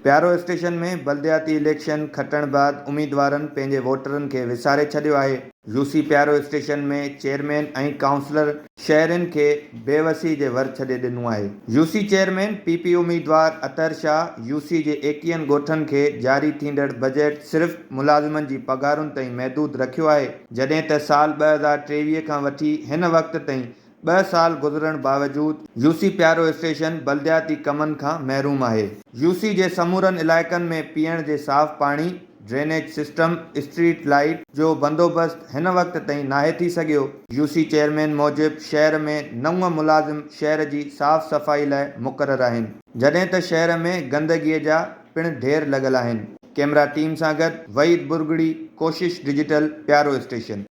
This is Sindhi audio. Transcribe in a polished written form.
پيارو اسٽيشن ۾ بلدياتي اليڪشن کٽڻ بعد اميدوارن پنهنجي ووٽرن کي وساري ڇڏيو آهي. يوسي پيارو اسٽيشن ۾ چيئرمين ۽ ڪائونسلر شهرين کي بيوسي جي ور ڇڏي ڏنو آهي. يوسي چيئرمين پي پي اميدوار اطهر شاهه يوسي جي ايڪيهن ڳوٺن کي جاري ٿيندڙ بجيٽ صرف ملازمن جي پگهارن تائين محدود رکيو آهي جڏهن ته سال 2023 کان وٺي هن وقت تائين ٻه سال گذرڻ باوجود يوسي پيارو اسٽيشن بلدياتي ڪمن کان محروم آهي. يوسي جي سمورن علائقن ۾ پيئڻ جي صاف پاڻي، ڊرينيج سسٽم، اسٽريٽ لائيٽ جو بندوبست هن وقت تائين ناهي ٿي سگهيو. يوسي چيئرمين موجب شهر ۾ نو ملازم شهر جي صاف صفائي لاء مقرر آهن، جڏهن ته شهر ۾ گندگي جا پڻ ڍير لڳل آهن. ڪئميرا ٽيم سان گڏ وحيد برگڙي، ڪوشش ڊجيٽل، پيارو اسٽيشن.